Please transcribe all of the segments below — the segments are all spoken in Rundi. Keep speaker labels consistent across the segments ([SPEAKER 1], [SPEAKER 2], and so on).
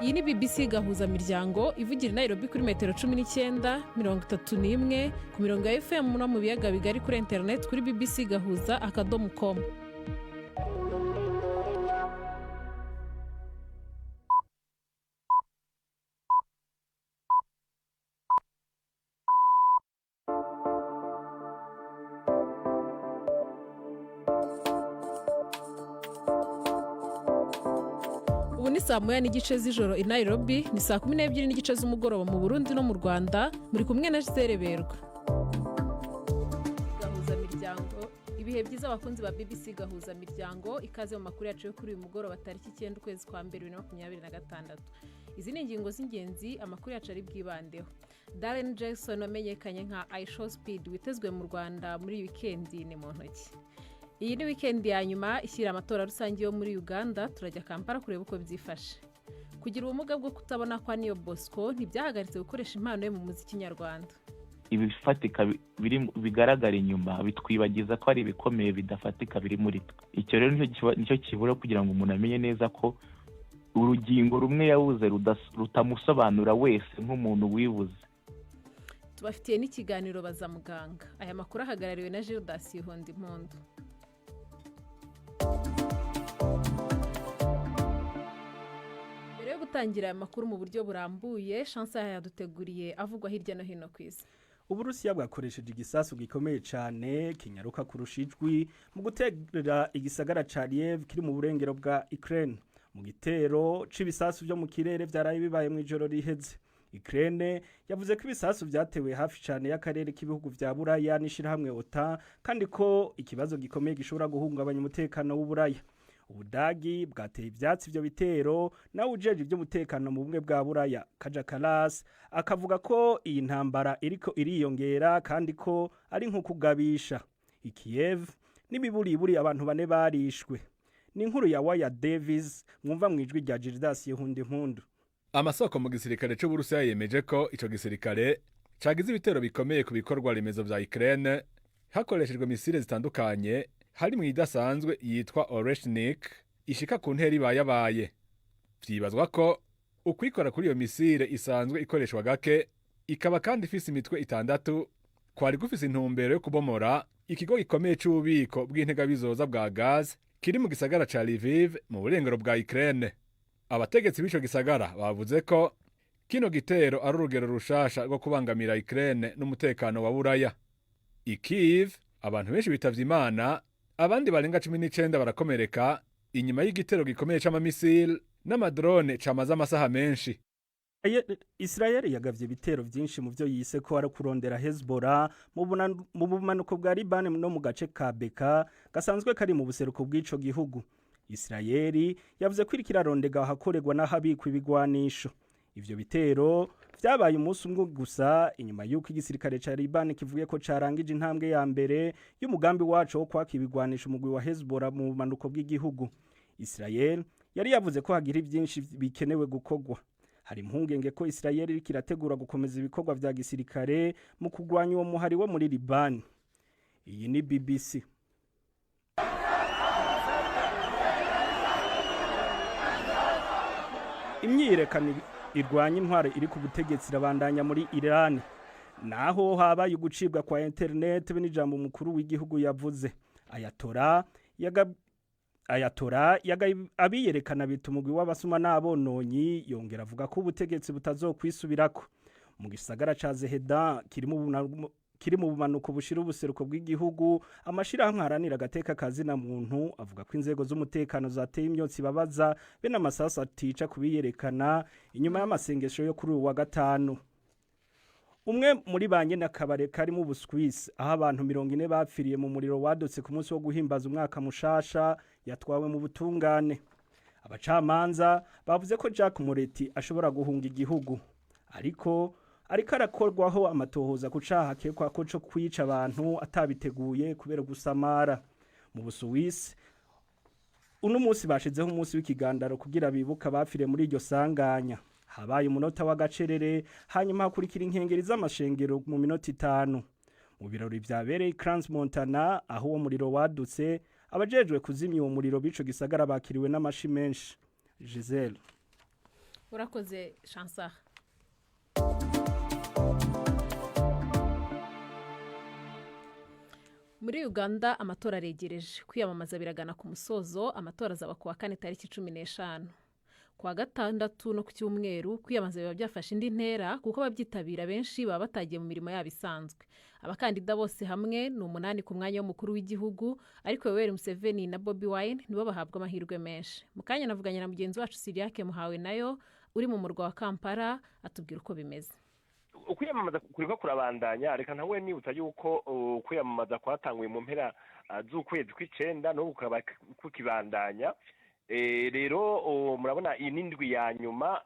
[SPEAKER 1] Iyi ni BBC Gahuza Miryango ivugira i Nairobi kuri metero 19, 31, ku mirongo ya FM no mu biyaga bigari, kuri interineti kuri bbcgahuza.com. Ubu ni saa 1:30 z'ijoro i Nairobi, ni saa 12:30 z'umugoroba mu Burundi no mu Rwanda. Muri kumwe na Gisele Berwa. Gahuza Miryango. Ibihe byiza abakunzi ba BBC Gahuza Miryango, ikaze mu makuru yacu yo kuri uyu mugoroba, tariki 9 ukwezi kwa mbere 2026. Izi ni ingingo z'ingenzi amakuru yacu ari bwibandeho. Darren Jackson wamenyekanye nka iShowSpeed witezwe mu Rwanda muri iyi wikendi ni mu ntoki. Iyi ni wikendi ya nyuma ishyira amatora rusange yo muri Uganda, turajya Kampala kureba uko byifashe. Kugira ubumuga bwo kutabona kwa Niyo Bosco ntibyahagaritse gukoresha impano ye mu muziki nyarwanda.
[SPEAKER 2] Ibifatika bigaragara inyuma bitwibagiza ko ari ibikomeye bidafatika biri muri twe. Icyo rero nicyo kibura kugira ngo umuntu amenye neza ko urugingo rumwe yabuze rutamusobanura wese nk'umuntu wibuze.
[SPEAKER 1] Tubafitiye n'ikiganiro Baza Muganga. Aya makuru ahagarariwe na Gildas Yihonda Impundu. Mbere yo gutangira aya makuru mu buryo burambuye, Chance yaduteguriye avugwa hirya no hino ku isi.
[SPEAKER 3] Uburusiya bwakoresheje igisasu gikomeye cyane kinyaruka kurusha ijwi mu gutera igisagara ca Kiev kiri mu burengero bwa Ukraine, mu gitero c'ibisasu vyo mu kirere vyaraye bibaye mu ijoro riheze. Ukraine yavuze ko ibisasu vyatewe hafi cyane y'akarere k'ibihugu vya Buraya n'ishirahamwe OTAN, kandi ko ikibazo gikomeye gishobora guhungabanya umutekano w'Uburaya. Ubudagi bwateye ivyatsi ivyo bitero, nawe ujeje ivy'umutekano mu Bumwe bwa Buraya, Kaja Kallas, akavuga ko iyi ntambara iriko iriyongera kandi ko ari nko kugabisha. I Kiev n'imiburiburi abantu bane barishwe. Ni inkuru ya Waya Davis mwumva mu ijwi rya Gildas Yehundi Impundu.
[SPEAKER 4] Amasoko mu gisirikare c'Uburusiya yemeje ko ico gisirikare cagize ibitero bikomeye ku bikorwa remezo vya Ukraine hakoreshejwe misile zitandukanye, harimwo idasanzwe yitwa Oreshnik ishika ku ntera ibayabaye. Vyibazwa ko ukwikora kuri iyo misile isanzwe ikoreshwa gake, ikaba kandi ifise imitwe itandatu, kwari gufise intumbero yo kubomora ikigo gikomeye c'ububiko bw'integabizoza bwa gaz kiri mu gisagara ca Lviv mu burengero bwa Ukraine. Abategetsi b'ico gisagara bavuze ko kino gitero ari urugero rushasha rwo kubangamira Ukraine n'umutekano wa Buraya. I Kiev abantu benshi bitavye Imana, abandi barenga 19 barakomereka inyuma y'igitero gikomeye c'amamisile n'amadrone camaze amasaha menshi.
[SPEAKER 3] Israel yagavye ibitero vyinshi mu vyo yise ko ari kurondera Hezbollah mu bumanuko bwa Liban no mu gace ka Beka gasanzwe kari mu buseruko bw'ico gihugu. Israel yavuze ko iriko irarondega ahakorerwa n'ahabikwa ibigwanisho. Ivyo bitero vyabaye umunsi umwe gusa inyuma y'uko igisirikare ca Liban kivuye ko carangije intambwe ya mbere y'umugambi waco wo kwaka ibigwanisho umugwi wa Hezbollah mu bumanuko bw'igihugu. Israel yari yavuze ko hagira ivyinshi bikenewe gukorwa. Hari impungenge ko Israel iriko irategura gukomeza ibikorwa vya gisirikare mu kurwanya uwo muhari wo muri Liban. Iyi ni BBC. Imyiyerekano irwanya intwaro iri ku butegetsi irabandanya muri Iran, naho habaye ugucibwa kwa internet be n'ijambo umukuru w'igihugu yavuze. Ayatora abiyerekana bita umugwi w'abasuma n'abononyi, yongera avuga ko ubutegetsi butazokwisubirako. Mu gisagara ca Zehedan kiri mu bumanuko bushira ubuseruko bw'igihugu, amashirahamwe aharanira agateka ka zina muntu avuga ko inzego z'umutekano zateye imyotsi babaza be n'amasasu atica kubiyerekana inyuma y'amasengesho yo kuri uyu wa gatanu. Umwe muri ba nyene akabare kari mu Buswisi aho abantu 40 bapfiriye mu muriro wadutse ku munsi wo guhimbaza umwaka mushasha yatwawe mu butungane. Abacamanza bavuze ko Jack Moretti ashobora guhunga igihugu, ariko arakorwaho amatohoza ku caha akekwa ko co kwica abantu atabiteguye kubera gusamara. Mu Busuwisi uno munsi bashizeho umunsi w'ikigandaro kugira bibuka bapfiriye muri iryo sanganya. Habaye umunota w'agacerere, hanyuma hakurikira inkengeri z'amashengero mu minota 5. Mu birori vyabereye Crans Montana aho uwo muriro wadutse, abajejwe kuzimya uwo muriro b'ico gisagara bakiriwe n'amashi menshi. Giselle.
[SPEAKER 1] Urakoze, Chansar. Muri Uganda amatora aregereje, kwiyamamaza biragana ku musozo. Amatora azaba ku wa kane tariki 15. Ku wa gatandatu no ku cyumweru kwiyamamaza biba byafashe indi ntera, kuko ababyitabira benshi baba batagiye mu mirimo yabo isanzwe. Abakandida bose hamwe ni umunani ku mwanya w'umukuru w'igihugu, ariko Yoweri Museveni na Bobi Wine nibo bahabwa amahirwe menshi. Mu kanya navuganye na mugenzi wacu Siriyake Muhawe nayo uri mu murwa wa Kampala, atubwira uko bimeze.
[SPEAKER 5] Ukwiyamamaza kuriko kurabandanya. Reka ntawe nibutsa yuko ukwiyamamaza kwatanguye mu mpera z'ukwezi kw'icenda, n'ubu kukaba kukibandanya. Rero murabona iyi n'indwi ya nyuma.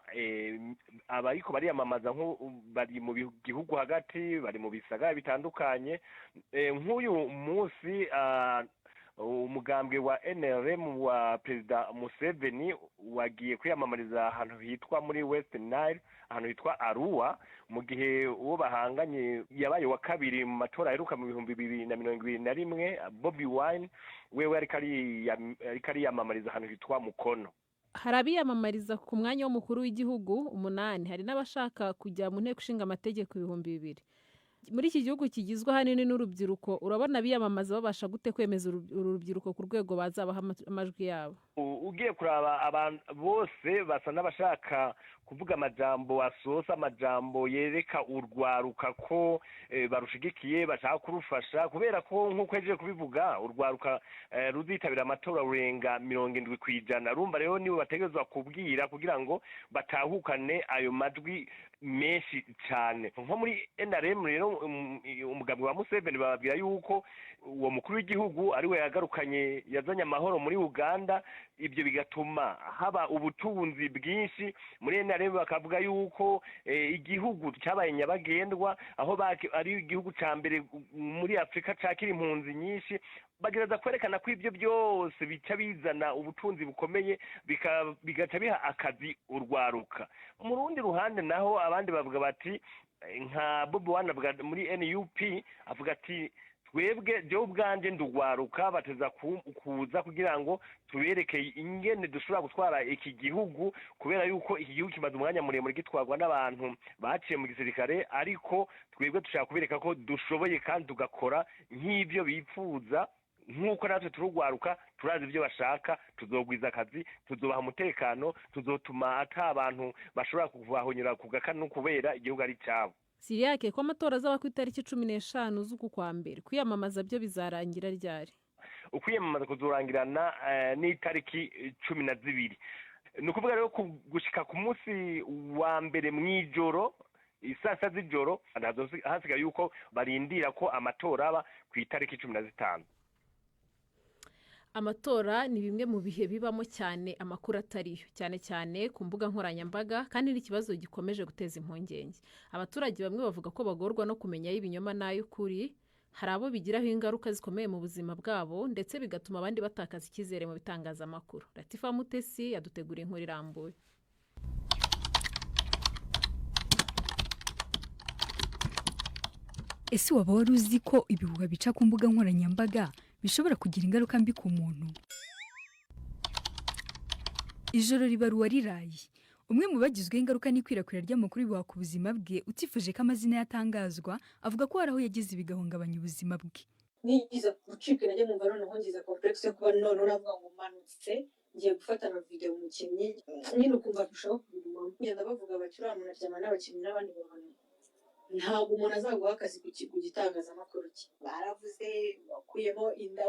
[SPEAKER 5] Abariko bariyamamaza bari mu gihugu hagati, bari mu bisagara bitandukanye. Nk'uyu munsi umugambwe wa NRM wa Perezida Museveni wagiye kwiyamamariza ahantu hitwa muri West Nile, ahantu hitwa Arua, mu gihe uwo bahanganye yabaye wa kabiri mu matora aheruka mu 2021, Bobi Wine, wewe ariko ariyamamariza ahantu hitwa Mukono.
[SPEAKER 1] Hari abiyamamariza ku mwanya w'umukuru w'igihugu umunani, hari n'abashaka kujya mu nteko ishinga amategeko 2000. Muri iki gihugu kigizwe ahanini n'urubyiruko, urabona abiyamamaza babasha gute kwemeza uru rubyiruko ku rwego bazabaha amajwi yabo?
[SPEAKER 5] Ugiye kuraba, abantu bose basa n'abashaka kuvuga amajambo asosa, amajambo yereka urwaruka ko barushigikiye, bashaka kurufasha, kubera ko nk'uko yaje kubivuga, urwaruka ruzitabira amatora rurenga 70%. Rumva rero niwe bategerezwa kubwira kugira ngo batahukane ayo majwi menshi cyane. Nko muri NRM rero, umugambwe wa Museveni, bababwira yuko uwo mukuru w'igihugu ari we yagarukanye, yazanye amahoro muri Uganda, ibyo bigatuma haba ubutunzi bwinshi. Muri NRM bakavuga yuko igihugu cyabaye nyabagendwa, aho ari igihugu cya mbere muri Afurika cakira impunzi nyinshi. Bagerageza kwerekana ko ibyo byose bica bizana ubutunzi bukomeye, bigaca biha akazi urwaruka. Mu rundi ruhande naho abandi bavuga bati, nka Bobi Wine avuga muri NUP, avuga ati: "Twebwe, jewe ubwanje ndugwaruka, bateza kuza kugira ngo tubereke ingene dushobora gutwara iki gihugu, kubera yuko iki gihugu kimaze umwanya muremure gitwarwa n'abantu baciye mu gisirikare, ariko twebwe dushaka kubereka ko dushoboye kandi tugakora nk'ibyo bipfuza. Nk'uko natwe turugwaruka, turazi ibyo bashaka, tuzogwiza akazi, tuzobaha umutekano, tuzotuma ata abantu bashobora kubahonyora ku gakanu kubera igihugu ari cyabo."
[SPEAKER 1] Siriyake, ko amatora azaba ku itariki 15 z'uku kwa mbere, kwiyamamaza byo bizarangira ryari?
[SPEAKER 5] Ukwiyamamaza kuzurangirana n'itariki 12. Ni ukuvuga rero gushika ku munsi wa mbere mw'ijoro, isaa sita z'ijoro, hasigaye yuko barindira ko amatora aba ku itariki 15.
[SPEAKER 1] Amatora ni bimwe mu bihe bibamo cyane amakuru atariyo, cyane cyane ku mbuga nkoranyambaga, kandi n'ikibazo gikomeje guteza impungenge. Abaturage bamwe bavuga ko bagorwa no kumenya ay'ibinyoma n'ay'ukuri. Hari abo bigiraho ingaruka zikomeye mu buzima bwabo, ndetse bigatuma abandi batakaza icyizere mu bitangazamakuru. Latifa Mutesi yaduteguriye inkuru irambuye.
[SPEAKER 6] Ese waba wari uzi ko ibihuha bica ku mbuga nkoranyambaga bishobora kugira ingaruka mbi ku muntu? Ijoro ribaruwa riraye. Umwe mu bagizweho ingaruka n'ikwirakwira ry'amakuru bihuha ku buzima bwe, utifuje ko amazina yatangazwa, avuga ko hari aho yagize bigahungabanya ubuzima bwe.
[SPEAKER 7] Nigize gucika intege, numva noneho ngize complexe yo kuba noneho navuga ngo manutse ngiye gufata ama video umukinnyi nyine, ukumva kurushaho kubigumamo. Kugenda bavuga bati uriya muntu aryama n'abakinnyi n'abandi bantu, ntabwo umuntu azaguha akazi ku gitangazamakuru cye. Baravuze wakuyemo inda.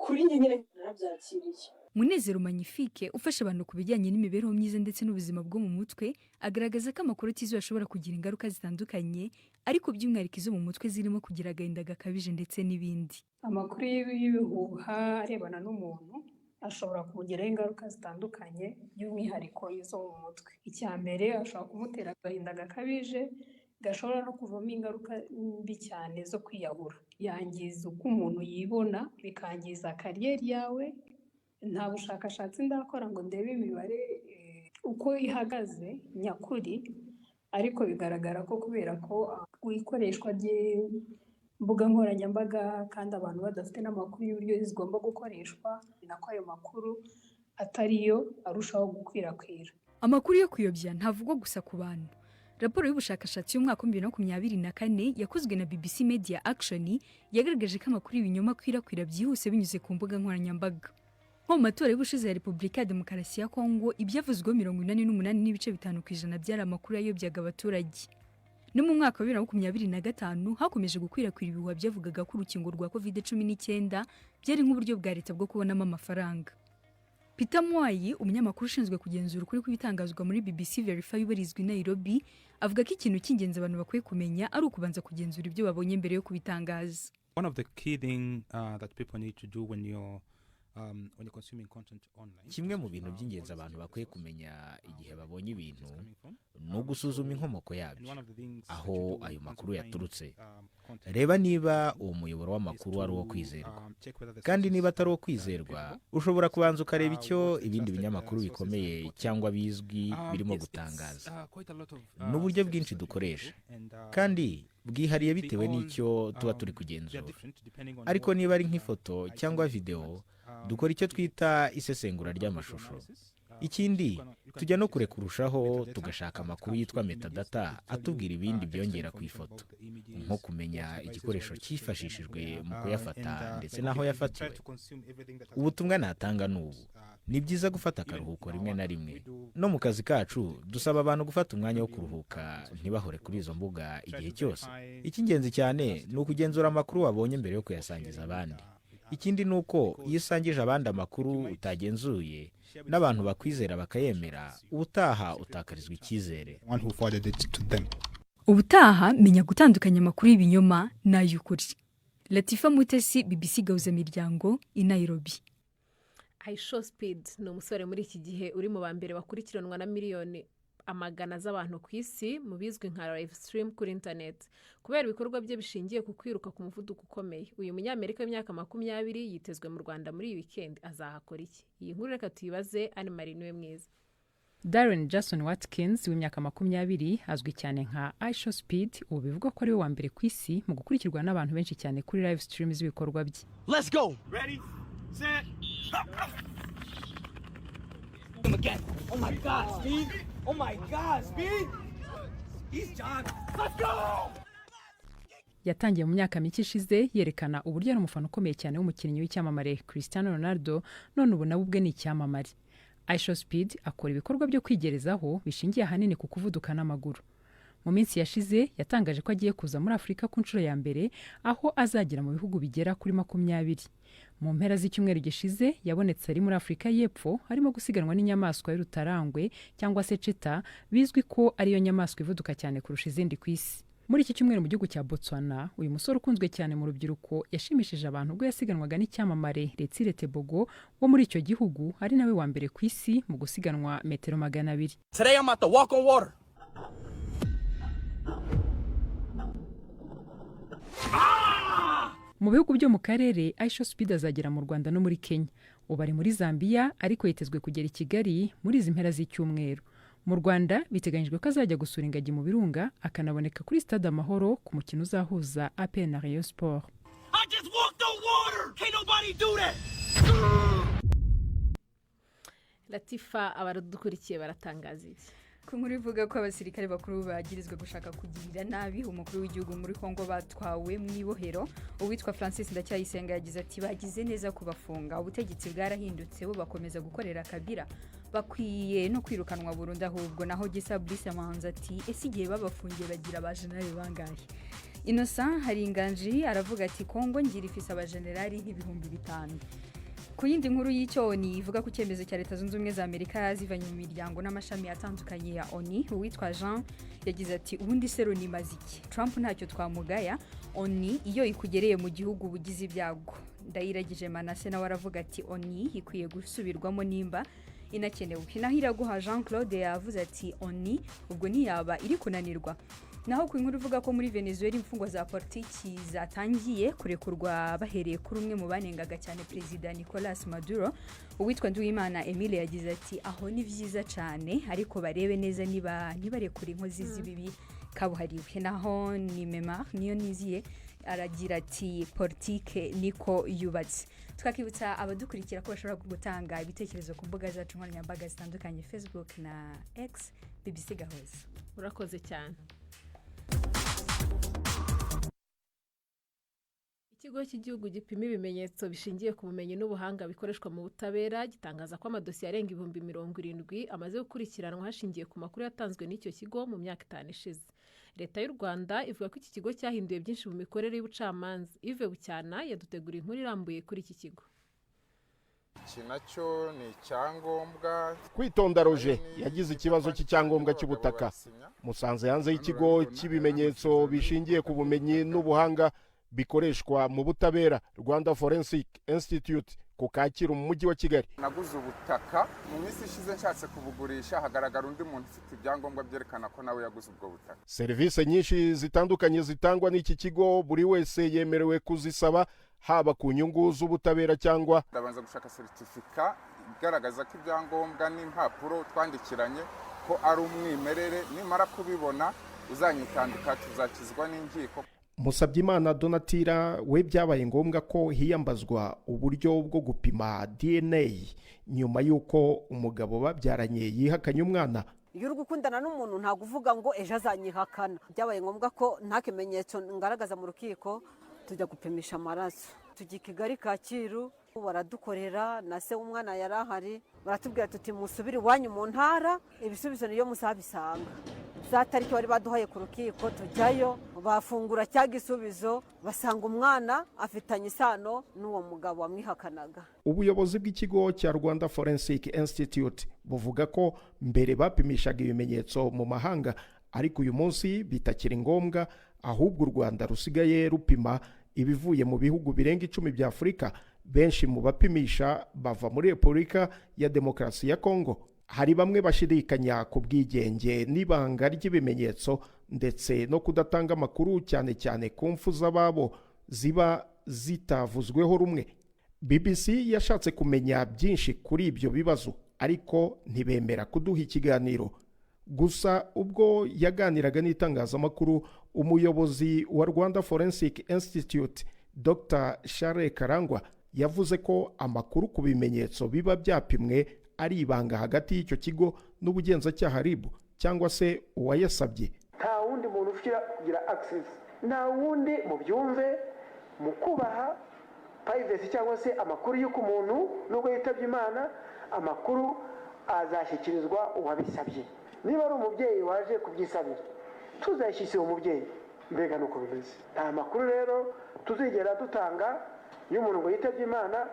[SPEAKER 7] Kuri njye nyine narabyakiriye.
[SPEAKER 6] Munezero Magnifique, ufasha abantu ku bijyanye n'imibereho myiza ndetse n'ubuzima bwo mu mutwe, agaragaza ko amakuru atizewe ashobora kugira ingaruka zitandukanye, ariko by'umwihariko izo mu mutwe, zirimo kugira agahinda gakabije ndetse n'ibindi.
[SPEAKER 8] Amakuru y'ibihuha arebana n'umuntu ashobora kumugiraho ingaruka zitandukanye, by'umwihariko izo mu mutwe. Icya mbere, ashobora kumutera agahinda gakabije gashobora no kuvamo ingaruka mbi cyane zo kwiyahura. Yangiza uko umuntu yibona, bikangiza career yawe. Nta bushakashatsi ndakora ngo ndebe imibare uko ihagaze nyakuri, ariko bigaragara ko kubera ko ikoreshwa ry'imbuga nkoranyambaga kandi abantu badafite n'amakuru y'uburyo zigomba gukoreshwa, ni nako ayo makuru atariyo arushaho gukwirakwira.
[SPEAKER 6] Amakuru yo kuyobya ntavugwa gusa ku bantu. Raporo y'ubushakashatsi y'umwaka wa 2024 yakozwe na BBC Media Action yagaragaje ko amakuru y'ibinyoma akwirakwira byihuse binyuze ku mbuga nkoranyambaga. Nko mu matora y'ubushize ya Repubulika ya Demokarasi ya Kongo, ibyavuzweho 88.5% byari amakuru yayobyaga abaturage. No mu mwaka wa 2025 hakomeje gukwirakwira ibihuha byavugaga ko urukingo rwa COVID-19 byari nk'uburyo bwa leta bwo kubonamo amafaranga. Peter Mwayi, umunyamakuru ushinzwe kugenzura ukuri kw'ibitangazwa muri BBC Verify ubarizwa i Nairobi, avuga ko ikintu cy'ingenzi abantu bakwiye kumenya ari ukubanza kugenzura ibyo babonye mbere yo kubitangaza.
[SPEAKER 9] One of the key thing that people need to do when you're consuming content online.
[SPEAKER 10] Kimwe mu bintu by'ingenzi abantu bakwiye kumenya igihe babonye ibintu ni ugusuzuma inkomoko yabyo, aho ayo makuru yaturutse. Reba niba uwo muyoboro w'amakuru ari uwo kwizerwa, kandi niba atari uwo kwizerwa, ushobora kubanza ukareba icyo ibindi binyamakuru bikomeye cyangwa bizwi birimo gutangaza. Ni uburyo bwinshi dukoresha kandi bwihariye bitewe n'icyo tuba turi kugenzura, ariko niba ari nk'ifoto cyangwa videwo, dukora icyo twita isesengura ry'amashusho. Ikindi, tujya no kure kurushaho, tugashaka amakuru yitwa metadata atubwira ibindi byongera ku ifoto, nko kumenya igikoresho cyifashishijwe mu kuyafata ndetse n'aho yafatiwe. Ubutumwa natanga ni ubu: ni byiza gufata akaruhuko rimwe na rimwe. No mu kazi kacu dusaba abantu gufata umwanya wo kuruhuka, ntibahore kuri izo mbuga igihe cyose. Icy'ingenzi cyane ni ukugenzura amakuru wabonye mbere yo kuyasangiza abandi. Ikindi ni uko iyo usangije abandi amakuru utagenzuye, n'abantu bakwizera bakayemera, ubutaha utakarizwa icyizere.
[SPEAKER 9] One who forwarded it to them.
[SPEAKER 6] Ubutaha menya gutandukanya amakuru y'ibinyoma n'ay'ukuri. Latifa Mutesi, BBC Gahuzamiryango, i Nairobi.
[SPEAKER 1] IShowSpeed ni umusore muri iki gihe uri mu ba mbere bakurikiranwa na miliyoni amagana z'abantu ku isi mu bizwi nka live stream kuri interineti, kubera ibikorwa bye bishingiye ku kwiruka ku muvuduko ukomeye. Uyu Munyamerika w'imyaka 20 yitezwe mu Rwanda muri iyi wikendi. Azahakora iki? Iyi nkuru reka tuyibaze Anne Marie Niwe Mwiza.
[SPEAKER 11] Darren Jason Watkins w'imyaka 20 azwi cyane nka IShowSpeed. Ubu bivugwa ko ari we wa mbere ku isi mu gukurikirwa n'abantu benshi cyane kuri live stream z'ibikorwa bye.
[SPEAKER 12] Let's go. Ready, set. Him again. Oh my God, Speed. Oh my God, Speed. He's jogging. Let's go.
[SPEAKER 11] Yatangiye mu myaka mike ishize yerekana uburyo ari umufana ukomeye cyane w'umukinnyi w'icyamamare Cristiano Ronaldo, none ubu nawe ubwe ni icyamamare. IShowSpeed akora ibikorwa byo kwigerezaho bishingiye ahanini ku kuvuduka n'amaguru. Mu minsi yashize yatangaje ko agiye kuza muri Afurika ku nshuro ya mbere, aho azagera mu bihugu bigera kuri 20. Mu mpera z'icyumweru gishize yabonetse ari muri Afurika y'Epfo, arimo gusiganwa n'inyamaswa y'urutarangwe cyangwa se cheetah, bizwi ko ariyo nyamaswa ivuduka cyane kurusha izindi ku isi. Muri iki cyumweru mu gihugu cya Botswana, uyu musore ukunzwe cyane mu rubyiruko yashimishije abantu ubwo yasiganwaga n'icyamamare Letsile Tebogo wo muri icyo gihugu, ari nawe wa mbere ku isi mu gusiganwa metero 200.
[SPEAKER 12] Today I'm about to walk on water.
[SPEAKER 11] Mu bihugu byo mu karere, IShowSpeed azagera mu Rwanda no muri Kenya. Ubu ari muri Zambia, ariko yitezwe kugera i Kigali muri izi mpera z'icyumweru. Mu Rwanda biteganyijwe ko azajya gusura ingagi mu Birunga, akanaboneka kuri Stade Amahoro ku mukino uzahuza APR na Rayon Sport.
[SPEAKER 12] I just walked on water. Can't nobody do that.
[SPEAKER 1] Latifa, abadukurikiye baratangaza iki?
[SPEAKER 6] Ku nkuru ivuga ko abasirikare bakuru bagirizwa gushaka kugirira nabi umukuru w'igihugu muri Kongo batwawe mu ibohero, uwitwa Francis Ndacyayisenga yagize ati: "Bagize neza kubafunga, ubutegetsi bwarahindutse, bo bakomeza gukorera Kabila, bakwiye no kwirukanwa burundu ahubwo." Naho Gisa Brice Amanzi ati: "Ese igihe babafungiye bagira abajenerali bangahe?" Innocent Haringanji aravuga ati: "Kongo ngira ifise abajenerali nk'ibihumbi 5." Ku yindi nkuru y'icyo ONU ivuga ku cyemezo cya Leta Zunze Ubumwe za Amerika zivanye mu miryango n'amashami atandukanye ya ONU, uwitwa Jean yagize ati: "Ubundi se Loni imaze iki? Trump ntacyo twamugaya, ONU iyo ikugereye mu gihugu uba ugize ibyago." Ndayiragije Manase nawe aravuga ati: "ONU ikwiye gusubirwamo nimba inakenewe." Naho Iraguha Jean Claude yavuze ati: "ONU ubwo ntiyaba iri kunanirwa." Naho ku inkuru ivuga ko muri Venezuela imfungwa za politiki zatangiye kurekurwa bahereye kuri umwe mu banengaga cyane Perezida Nicolas Maduro, uwitwa Nduwimana Emile yagize ati: "Aho ni byiza cyane, ariko barebe neza niba ntibarekure inkozi z'ibibi kabuhariwe." Naho ni Mema niyo niziye aragira ati: "Politike niko yubatse." Twakibutsa abadukurikira ko bashobora gutanga ibitekerezo ku mbuga zacu nkoranyambaga zitandukanye, Facebook na X, BBC Gahuza.
[SPEAKER 1] Urakoze cyane. Ikigo cy'igihugu gipima ibimenyetso bishingiye ku bumenyi n'ubuhanga bikoreshwa mu butabera gitangaza ko amadosiye arenga 70,000 amaze gukurikiranwa hashingiwe ku makuru yatanzwe n'icyo kigo mu myaka 5 ishize. Leta y'u Rwanda ivuga ko iki kigo cyahinduye byinshi mu mikorere y'ubucamanza. Yves Bucyana yaduteguriye inkuru irambuye kuri iki kigo.
[SPEAKER 13] Iki nacyo ni icyangombwa.
[SPEAKER 14] Kwitonda Roger yagize ikibazo cy'icyangombwa cy'ubutaka. Musanze hanze y'ikigo cy'ibimenyetso bishingiye ku bumenyi n'ubuhanga bikoreshwa mu butabera, Rwanda Forensic Institute, ku Kacyiru mu mujyi wa Kigali.
[SPEAKER 13] Naguze ubutaka mu minsi ishize, nshatse kubugurisha hagaragara undi muntu ufite ibyangombwa byerekana ko nawe yaguze ubwo butaka.
[SPEAKER 14] Serivisi nyinshi zitandukanye zitangwa n'iki kigo buri wese yemerewe kuzisaba, haba ku nyungu z'ubutabera cyangwa
[SPEAKER 13] Ndabanza gushaka seritifika igaragaza ko ibyangombwa n'impapuro twandikiranye ko ari umwimerere. Nimara kubibona uzanyitandika tuzakizwa n'inkiko.
[SPEAKER 14] Musabyimana Donatira we byabaye ngombwa ko hiyambazwa uburyo bwo gupima DNA nyuma y'uko umugabo babyaranye yihakanye umwana.
[SPEAKER 15] Iyo uri gukundana n'umuntu ntabwo uvuga ngo ejo azanyihakana. Byabaye ngombwa ko nta kimenyetso ngaragaza mu rukiko, tujya gupimisha amaraso, tujya i Kigali Kacyiru baradukorera, na se w'umwana yari ahari. Baratubwira tuti: "Musubire iwanyu mu ntara, ibisubizo niyo muzabisanga." Za tariki bari baduhaye ku rukiko tujyayo, bafungura cya gisubizo, basanga umwana afitanye isano n'uwo mugabo wamwihakanaga.
[SPEAKER 14] Ubuyobozi bw'ikigo cya Rwanda Forensic Institute buvuga ko mbere bapimishaga ibimenyetso mu mahanga, ariko uyu munsi bitakiri ngombwa, ahubwo u Rwanda rusigaye rupima ibivuye mu bihugu birenga 10 bya Afurika. Benshi mu bapimisha bava muri Repubulika ya Demokarasi ya Kongo. Hari bamwe bashidikanya ku bwigenge n'ibanga ry'ibimenyetso ndetse no kudatanga amakuru, cyane cyane ku mfu z'ababo ziba zitavuzweho rumwe. BBC yashatse kumenya byinshi kuri ibyo bibazo, ariko ntibemera kuduha ikiganiro. Gusa ubwo yaganiraga n'itangazamakuru, umuyobozi wa Rwanda Forensic Institute, Dr Charles Karangwa, yavuze ko amakuru ku bimenyetso biba byapimwe ari ibanga hagati y'icyo kigo n'ubugenzacyaha RIB cyangwa se uwayasabye.
[SPEAKER 16] Nta wundi muntu ufite kugira access, nta wundi. Mubyumve mu kubaha privacy cyangwa se amakuru y'uko umuntu nubwo yitabye Imana, amakuru azashyikirizwa uwabisabye. Niba ari umubyeyi waje kubyisabira, tuzayishyikiriza uwo mubyeyi. Mbega ni uko bimeze. Nta makuru rero tuzigera dutanga y'umuntu ngo yitabye Imana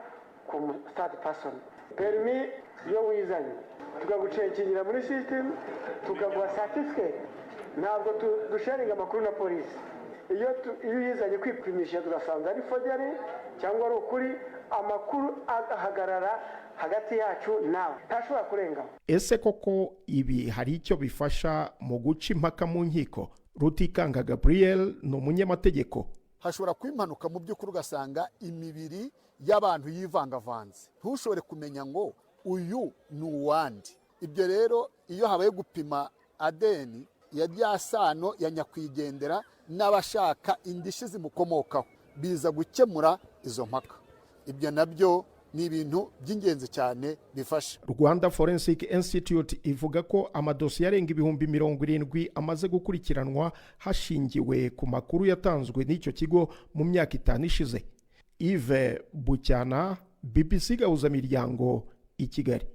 [SPEAKER 16] ku third person. Perimi iyo wizanye tukagucekingira muri system, tukaguha certificate, ntabwo dusharinga amakuru na polisi. Iyo uyizanye kwipimisha tugasanga ari forgery cyangwa ari ukuri, amakuru agahagarara hagati yacu nawe, ntashobora kurengaho.
[SPEAKER 14] Ese koko ibi hari icyo bifasha mu guca impaka mu nkiko? Rutikanga Gabriel ni umunyamategeko.
[SPEAKER 17] Hashobora kuba impanuka mu by'ukuri, ugasanga imibiri y'abantu yivangavanze, ntushobore kumenya ngo uyu ni uwandi. Ibyo rero iyo habaye gupima ADN ya rya sano ya nyakwigendera n'abashaka indishyi zimukomokaho, biza gukemura izo mpaka. Ibyo nabyo ni ibintu by'ingenzi cyane bifasha.
[SPEAKER 14] Rwanda Forensic Institute ivuga ko amadosiye arenga 70,000 amaze gukurikiranwa hashingiwe ku makuru yatanzwe n'icyo kigo mu myaka 5 ishize. Yves Bucyana, BBC Gahuzamiryango, i Kigali.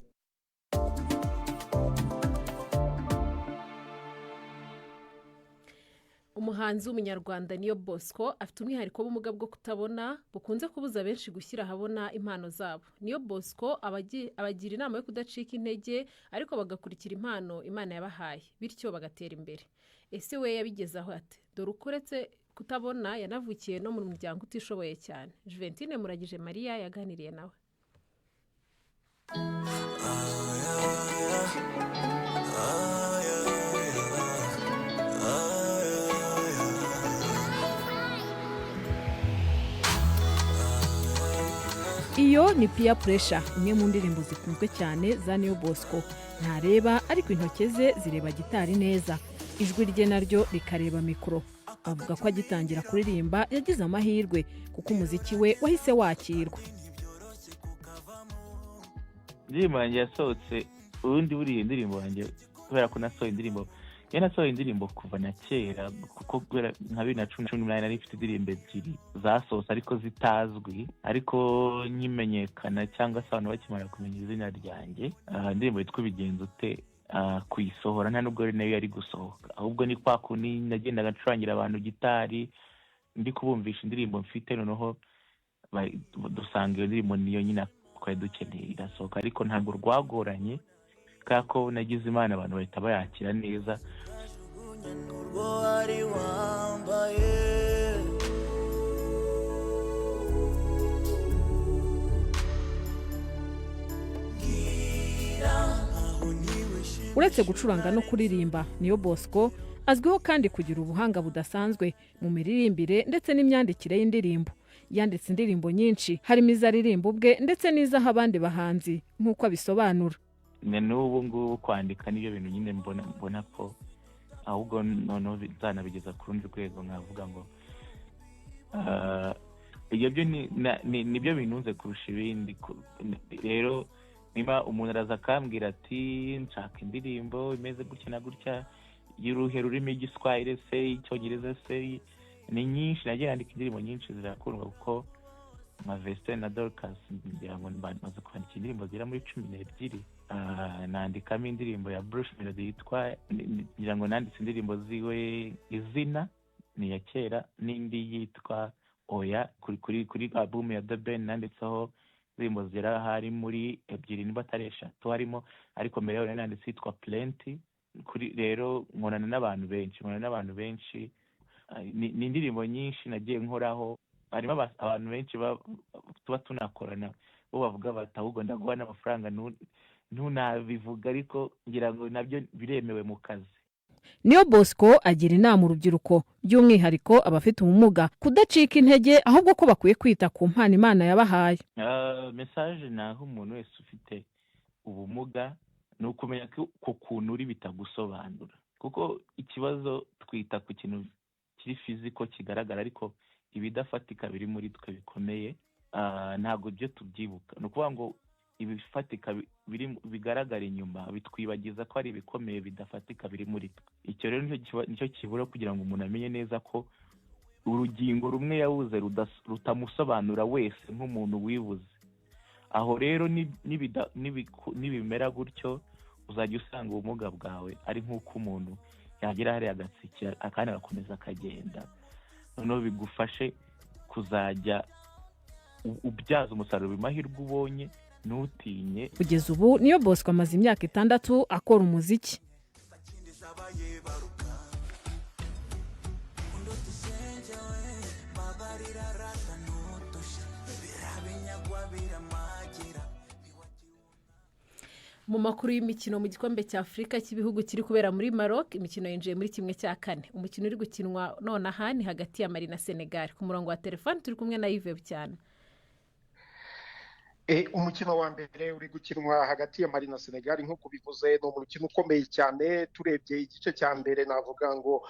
[SPEAKER 1] Umuhanzi w'umunyarwanda Niyo Bosco afite umwihariko w'ubumuga bwo kutabona bukunze kubuza benshi gushyira ahabona impano zabo. Niyo Bosco abagira inama yo kudacika intege, ariko bagakurikira impano Imana yabahaye, bityo bagatera imbere. Ese we yabigezaho ate? Dore uko uretse kutabona yanavukiye no mu muryango utishoboye cyane. Juventine Muragije Mariya yaganiriye nawe. Iyo ni Peer Pressure, imwe mu ndirimbo zikunzwe cyane za Niyo Bosco. Ntareba, ariko intoki ze zireba gitari neza, ijwi rye naryo rikareba mikoro. Avuga ko agitangira kuririmba yagize amahirwe kuko umuziki we wahise wakirwa.
[SPEAKER 2] Indirimbo yanjye yasohotse ubundi, buriya indirimbo yanjye, kubera ko nasohoye indirimbo, iyo nasohoye indirimbo kuva na kera, kuko guhera nka 2018 nari mfite indirimbo ebyiri zasohotse ariko zitazwi. Ariko nkimenyekana cyangwa se abantu bakimara kumenya izina ryanjye, indirimbo yitwa Ibigenza Ute, kuyisohora nta nubwo ari nayo yari gusohoka, ahubwo ni kwa kundi nagendaga ncurangira abantu gitari, ndi kubumvisha indirimbo mfite, noneho dusanga iyo ndirimbo niyo nyine twari dukeneye, irasohoka. Ariko ntabwo rwagoranye kubera ko nagize Imana, abantu bahita bayakira neza.
[SPEAKER 18] Urwo wari wambaye. Mbwira aho niwe.
[SPEAKER 1] Uretse gucuranga no kuririmba, Niyo Bosco azwiho kandi kugira ubuhanga budasanzwe mu miririmbire ndetse n'imyandikire y'indirimbo. Yanditse indirimbo nyinshi, harimo izo aririmba ubwe ndetse n'izaho abandi bahanzi, nk'uko abisobanura.
[SPEAKER 2] Na n'ubu ngubu kwandika nibyo bintu nyine mbona ko ahubwo noneho nzanabigeza ku rundi rwego, nkavuga ngo ibyo byo nibyo bintunze kurusha ibindi. Rero niba umuntu araza akambwira ati nshaka indirimbo imeze gutya na gutya, y'uruhe rurimi, igiswahili se, icyongereza se, ni nyinshi. Nagiye nandika indirimbo nyinshi zirakundwa, kuko nka Vestine na Dorcas ngira ngo maze kwandika indirimbo zigera muri 12. Nandikamo indirimbo ya Bruce Melody yitwa, ngira ngo nanditse indirimbo ziwe, Izina ni iya kera, n'indi yitwa Oya. Kuri album ya The Ben nanditseho indirimbo zigera hari muri ebyiri niba atari eshatu harimo, ariko mbere yaho nari nanditse yitwa Plenty. Kuri rero nkorana n'abantu benshi. Ni indirimbo nyinshi nagiye nkoraho, harimo abantu benshi tuba tunakorana, bo bavuga bati ahubwo ndaguha n'amafaranga ntunabivuga, ariko ngira ngo nabyo biremewe mu kazi.
[SPEAKER 1] Niyo Bosco agira inama urubyiruko, by'umwihariko abafite ubumuga, kudacika intege, ahubwo ko bakwiye kwita ku mpano Imana yabahaye.
[SPEAKER 2] Message naho umuntu wese ufite ubumuga ni ukumenya ko ku kuntu uri bitagusobanura, kuko ikibazo twita ku kintu kiri physical kigaragara, ariko ibidafatika biri muri twe bikomeye, ntabwo ibyo tubyibuka. Ni ukuvuga ngo ibifatika biri bigaragara inyuma bitwibagiza ko ari ibikomeye bidafatika biri muri twe. Icyo rero nicyo kibura kugira ngo umuntu amenye neza ko urugingo rumwe yabuze rutamusobanura wese nk'umuntu wibuze. Aho rero nibimera gutyo, uzajya usanga ubumuga bwawe ari nk'uko umuntu yagera hariya agatsikira akandi agakomeza akagenda, noneho bigufashe kuzajya ubyaza umusaruro amahirwe ubonye, ntutinye.
[SPEAKER 1] Kugeza ubu Niyo Bosco amaze imyaka 6 akora umuziki. Mu makuru y'imikino, mu gikombe cya Afurika cy'ibihugu kiri kubera muri Maroc, imikino yinjiye muri 1/4. Umukino uri gukinwa nonaha ni hagati ya Mali na Senegal. Ku murongo wa telefoni turi kumwe na Yves Bucyana.
[SPEAKER 14] Umukino wa mbere uri gukinwa hagati ya Mali na Senegal, nk'uko bivuze, ni umukino ukomeye cyane. Turebye igice cya mbere, navuga ngo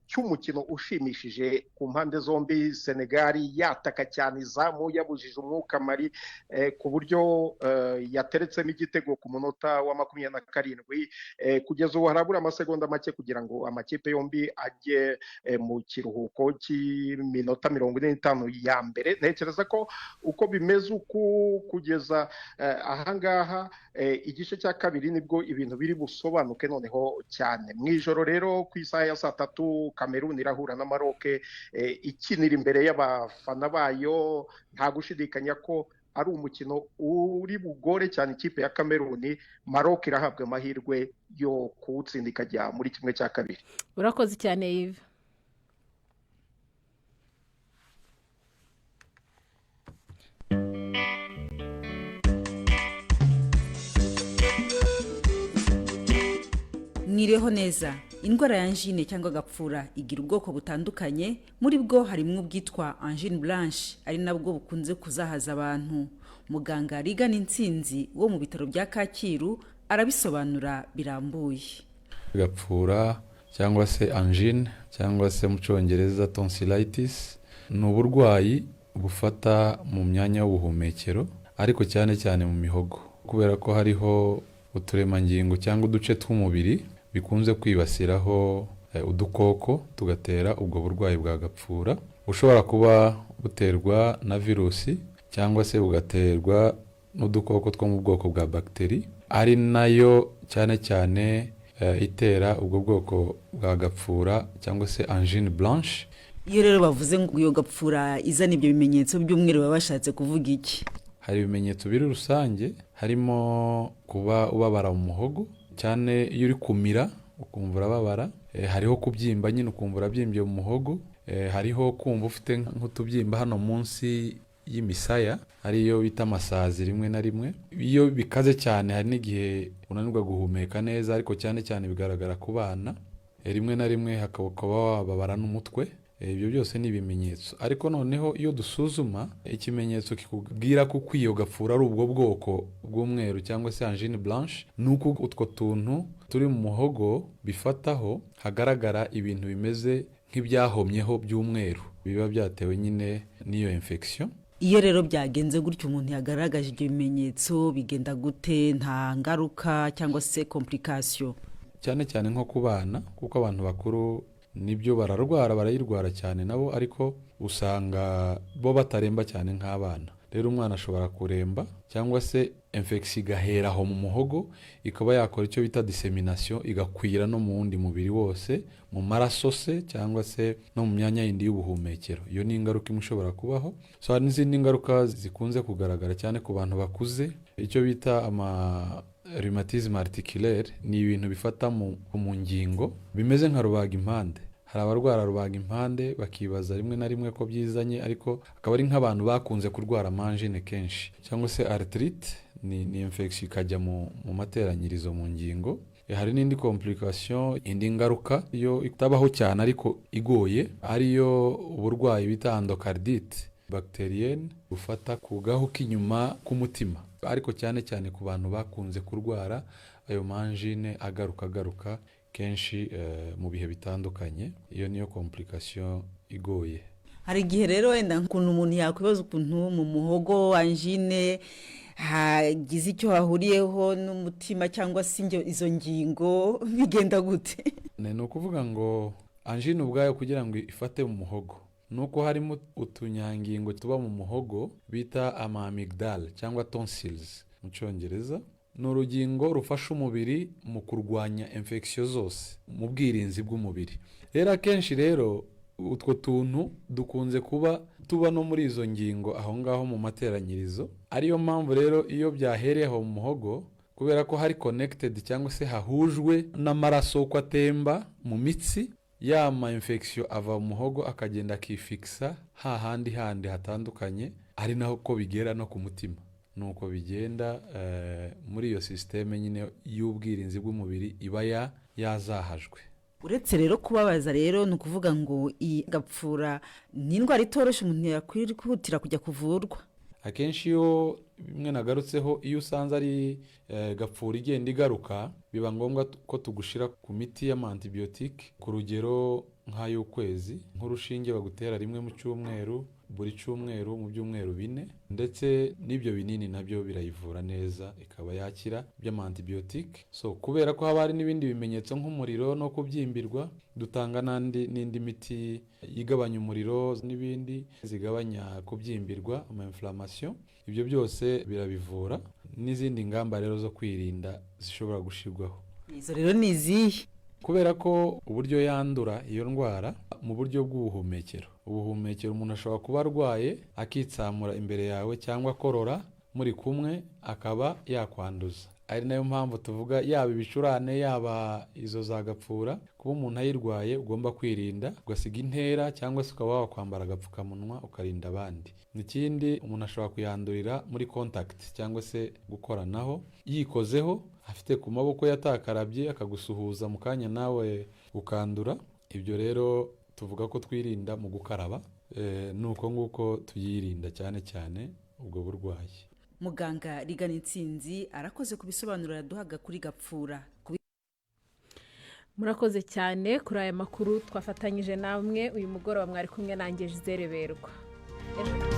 [SPEAKER 14] cy'umukino ushimishije ku mpande zombi. Senegal yataka cyane izamu, yabujije umwuka Mali, ku buryo yateretsemo igitego ku munota wa 27. Kugeza ubu harabura amasegonda make kugira ngo amakipe yombi ajye mu kiruhuko cy'iminota 45 ya mbere. Ntekereza ko uko bimeze uku kugeza ahangaha, igice cya kabiri nibwo ibintu biri busobanuke noneho cyane. Mu ijoro rero ku isaha ya saa 3, Kameruni irahura na Maroc, ikinira imbere y'abafana bayo. Nta gushidikanya ko ari umukino uri bugore cyane ikipe ya Kameruni. Maroc irahabwa amahirwe yo kuwutsinda ikajya muri 1/2.
[SPEAKER 1] Urakoze cyane, Yves.
[SPEAKER 19] Mwiriho neza. Indwara ya angine cyangwa gapfura igira ubwoko butandukanye. Muri bwo harimo ubwitwa angine blanche, ari nabwo bukunze kuzahaza abantu. Muganga Rigana Intsinzi wo mu bitaro bya Kacyiru arabisobanura birambuye.
[SPEAKER 20] Gapfura cyangwa se angine, cyangwa se mu Cyongereza tonsillitis, ni uburwayi bufata mu myanya y'ubuhumekero, ariko cyane cyane mu mihogo, kubera ko hariho uturemangingo cyangwa uduce tw'umubiri bikunze kwibasiraho udukoko tugatera ubwo burwayi bwa gapfura, bushobora kuba buterwa na virusi cyangwa se bugaterwa n'udukoko two mu bwoko bwa bagiteri, ari nayo cyane cyane itera ubwo bwoko bwa gapfura cyangwa se angine blanche.
[SPEAKER 19] Iyo rero bavuze ngo iyo gapfura izana ibyo bimenyetso by'umweru, baba bashatse kuvuga iki?
[SPEAKER 20] Hari ibimenyetso biri rusange, harimo kuba ubabara mu muhogo cyane, iyo uri kumira ukumva urababara. Hariho kubyimba nyine, ukumva urabyimbye mu muhogo. Hariho kumva ufite nk'utubyimba hano munsi y'imisaya, ariyo bita amasazi. Rimwe na rimwe iyo bikaze cyane hari n'igihe unanirwa guhumeka neza, ariko cyane cyane bigaragara ku bana. Rimwe na rimwe hakaba wababara n'umutwe. Ibyo byose ni ibimenyetso, ariko noneho iyo dusuzuma, ikimenyetso kikubwira ko iyo gapfura ari ubwo bwoko bw'umweru cyangwa se angine blanche ni uko utwo tuntu turi mu muhogo bifataho hagaragara ibintu bimeze nk'ibyahomyeho by'umweru, biba byatewe nyine n'iyo infection.
[SPEAKER 19] Iyo rero byagenze gutyo, umuntu yagaragaje ibyo bimenyetso, bigenda gute? Nta ngaruka cyangwa se complication?
[SPEAKER 20] Cyane cyane nko ku bana, kuko abantu bakuru nibyo bararwara, barayirwara cyane nabo, ariko usanga bo bataremba cyane nk'abana. Rero umwana ashobora kuremba cyangwa se infection igahera aho mu muhogo, ikaba yakora icyo bita dissemination, igakwira no mu wundi mubiri wose, mu maraso se cyangwa se no mu myanya yindi y'ubuhumekero. Iyo ni ingaruka imwe ishobora kubaho. So hari n'izindi ngaruka zikunze kugaragara cyane ku bantu bakuze, icyo bita ama rhumatisme articulaire. Ni ibintu bifata mu ngingo bimeze nka rubagimpande. Hari abarwara rubagimpande bakibaza rimwe na rimwe ko byizanye, ariko akaba ari nk'abantu bakunze kurwara ama angine kenshi, cyangwa se arthrite, ni infection ikajya mu materanyirizzo mu ngingo. Hari n'indi complication, indi ngaruka yo itabaho cyane ariko igoye, ariyo uburwayi bita endocardite bactérienne, bufata ku gahu k'inyuma k'umutima, ariko cyane cyane ku bantu bakunze kurwara ayo ma angine agaruka agaruka kenshi mu bihe bitandukanye. Iyo niyo complication igoye.
[SPEAKER 19] Hari igihe rero wenda ukuntu umuntu yakwibaza ukuntu mu muhogo angine hagize icyo hahuriyeho n'umutima cyangwa se izo ngingo, bigenda gute?
[SPEAKER 20] Ni ukuvuga ngo angine ubwayo kugira ngo ifate mu muhogo ni uko harimo utunyangingo tuba mu muhogo bita ama amygdale cyangwa tonsils mu Cyongereza. Ni urugingo rufasha umubiri mu kurwanya infection zose, mu bwirinzi bw'umubiri. Rero akenshi rero utwo tuntu dukunze kuba tuba no muri izo ngingo aho ngaho mu materanyirizzo. Ariyo mpamvu rero iyo byahereye aho mu muhogo, kubera ko hari connected cyangwa se hahujwe n'amaraso uko atemba mu mitsi, ya ma infection ava mu muhogo akagenda akifikisa hahandi handi hatandukanye, ari naho ko bigera no ku mutima. Nuko bigenda muri iyo système nyine y'ubwirinzi bw'umubiri iba yazahajwe.
[SPEAKER 19] Uretse rero kubabaza rero, ni ukuvuga ngo iyi gapfura ni indwara itoroshye, umuntu yakwihutira kujya kuvurwa?
[SPEAKER 20] Akenshi iyo bimwe nagarutseho, iyo usanze ari gapfura igenda igaruka, biba ngombwa ko tugushira ku miti y'ama antibiyotike ku rugero nk'ay'ukwezi, nk'urushinge bagutera rimwe mu cyumweru, buri cyumweru mu byumweru 4, ndetse n'ibyo binini nabyo birayivura neza ikaba yakira, by'ama antibiyotike. So kubera ko haba hari n'ibindi bimenyetso nk'umuriro no kubyimbirwa, dutanga n'andi n'indi miti igabanya umuriro n'ibindi zigabanya kubyimbirwa, ama inflammation. Ibyo byose birabivura, n'izindi ngamba rero zo kwirinda zishobora gushyirwaho.
[SPEAKER 19] Izo rero ni izihe?
[SPEAKER 20] Kubera ko uburyo yandura iyo ndwara mu buryo bw'ubuhumekero, ubuhumekero, umuntu ashobora kuba arwaye akitsamura imbere yawe cyangwa akorora muri kumwe akaba yakwanduza. Ari nayo mpamvu tuvuga yaba ibicurane, yaba izo za gapfura, kuba umuntu ayirwaye ugomba kwirinda, ugasiga intera cyangwa se ukaba wakwambara agapfukamunwa ukarinda abandi. Ikindi, umuntu ashobora kuyandurira muri contact cyangwa se gukoranaho, yikozeho, afite ku maboko yatakarabye, akagusuhuza mu kanya nawe ukandura. Ibyo rero tuvuga ko twirinda mu gukaraba. Ni uko nguko tuyirinda cyane cyane ubwo burwayi.
[SPEAKER 19] Muganga Rigana Intsinzi arakoze ku bisobanuro yaduhaga kuri gapfura.
[SPEAKER 1] Murakoze cyane kuri aya makuru twafatanyije namwe uyu mugoroba. Mwari kumwe nanjye Gisele Berwa. Ejo.